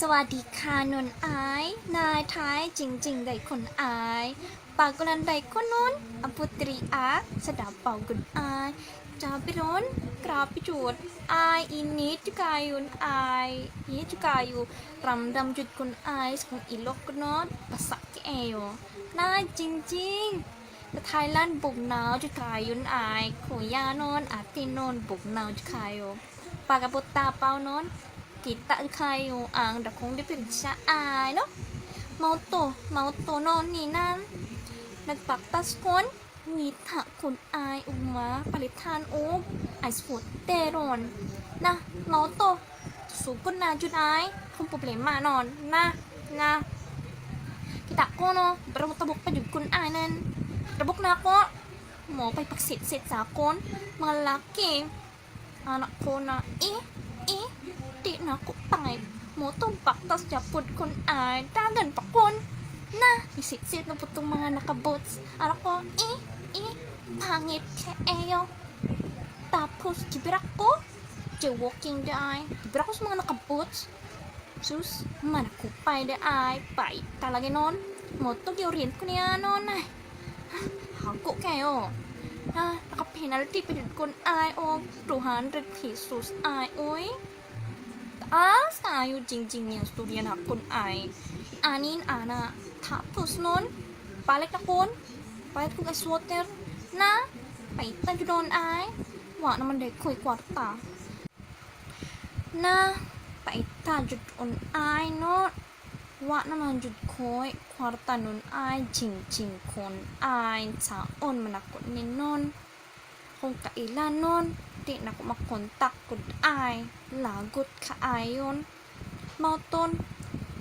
สวัสดีค่ะนนอายนายท้ายจริงๆได้คนอายปากกลันได้คนนนอปุตรีอาสดาเป่ากุนอายจาบิรอนกราบจูดอายอินิจกายุนอายอิจกายุรำดำจุดคนอายของอีลกกนอดภาษาเอโยนายจริงๆแต่ไทยแลนด์บุกหนาวจุกายุนอายขยานอนอาตินอนบุกหนาวจุกายุปากกระปุตตาเปานอน Kita kayo ang dakong diferensya ay, no? Mao to, mao to no, ninan. Nagpaktas kon, ngita kun ay ugma, palitan og ice food teron. Na, mao to. Sugod na jud ay, kung problema non, na, na. Kita ko no, pero tabok pa jud kun ay nan. Tabok na ako. Mo pay pagsit-sit sa akon, mga laki. Anak ko na, eh, eh, di na ko pangay. Mo to baktas japod kun ay, dagan pa kun. Na, isit-sit na po itong mga nakaboots. Anak ko, eh, eh, pangit kaayo. Tapos, gibirak ko. Di walking di ay. Gibirak ko sa mga nakaboots. Sus, manakupay di ay. Pait talaga nun. Mo to, giorient ko niya nun ay. Hago kayo. Ah, naka-penalty pa jud kun ay og 200 pesos ay, oy. Taas kayo jing-jing yung storya na kun ay. Anin ana. Tapos nun, balik na kun. Palit kong ice water na. Paita jud nun ay. Wa naman day ko'y kwarta. Na, paita jud on ay no. Wa naman jud ko'y kwarta nun ay jing-jing kon ay saon man ako ni nun. Kung kailan nun, di na ko makontak kud ay. Lagot kaayon. Mauton,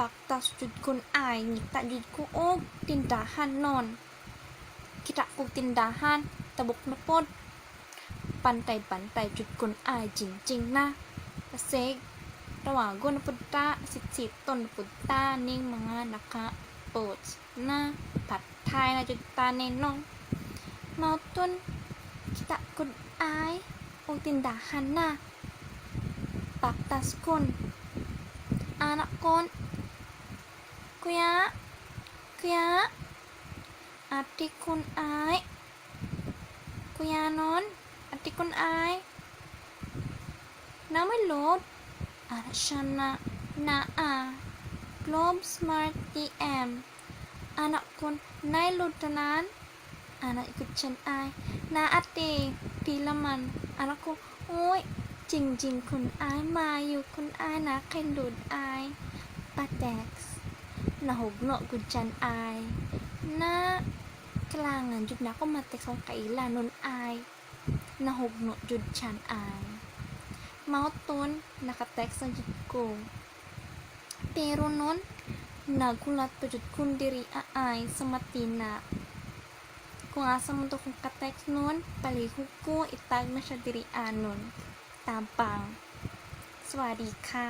baktas jud kun ay, ngita jud ko og tindahan nun. Kita kog tindahan, tabok na pod. Pantay-pantay jud kun ay jing-jing na. Kasi, tawagon na pud ta, sit-siton na pud ta ning mga naka-boots na patay na jud ta ni no. Mauton, kita kud ay og tindahan na. Baktas kun. Anak kon. Kuya, kuya, ate kun ay. Kuya non, ate kun ay. Namoy load. Ana siya na naa. Globe Smart TM. Anak kun, nay load tanan. Anak ikut siyan ay. Na ate, pila man. Anak ko, uy, jing-jing kun ay, mayo kun ay, na kay load ay. Patex. Nahugno gud siyan ay. Na, kailangan jud na ako matext kung kaila nun ay. Nahugno jud siyan ay. Mauton, naka-text na jud ko. Pero nun, nagulat pa jud kun diri aay sa Matina. Kung asa mo to kung ka-text nun, palihog ko, itag na siya diri anon. Tabang. สวัสดีค่ะ.